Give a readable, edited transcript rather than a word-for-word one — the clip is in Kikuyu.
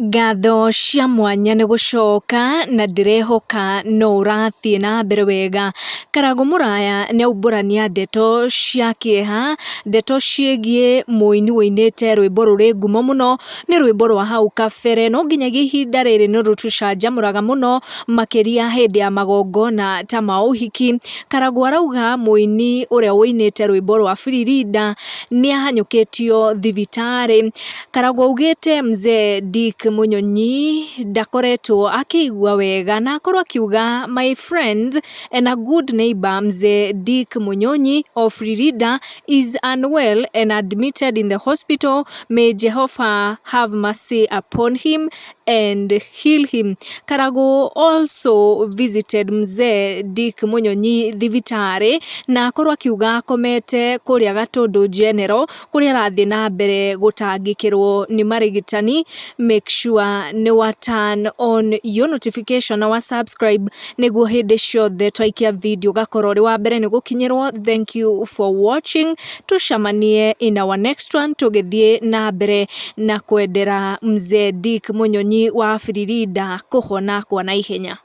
Ngatho cia mwanya nĩ gũcoka na ndĩrehoka no ũrathiĩ na mbere wega. Karangũ Mũraya nĩ aumbũrania ndeto cia kĩeha, ndeto ciĩgiĩ mũini ũinĩte rwĩmbo rũrĩ ngumo mũno, nĩ rwĩmbo rwa hau kabere, no nginyagia ihinda rĩrĩ nĩ rũtũcanjamũraga mũno, makĩria hĩndĩ ya magongona ta ma ũhiki. Karangũ arauga mũini ũrĩa ũinĩte rwĩmbo rwa Biririnda nĩ ahanyũkĩtio thibitarĩ. Karangũ augĩte Mzee Dick Munyonyi ndakoretwo akĩigua wega na akorwo akiuga, "My friend and a good neighbor Mzee Dick Munyonyi of Ririda is unwell and admitted in the hospital. May Jehovah have mercy upon him and heal him." Karangũ also visited Mzee Dick Munyonyi thibitarĩ na akorwo akiuga akomete kũrĩa Gatundu General, kũrĩa arathiĩ na mbere gũtangĩkĩrwo nĩ marigitani. Make sure nĩ wa turn on your notification na wa subscribe nĩguo hĩndĩ ciothe twaikia video ũgakorwo ũrĩ wa mbere nĩ gũkinyĩrwo. Thank you for watching, tucemanie in our next one, tũgĩthiĩ na mbere na kwendera Mzee Dick Munyonyi wa Biririnda kũhona kwa naihenya.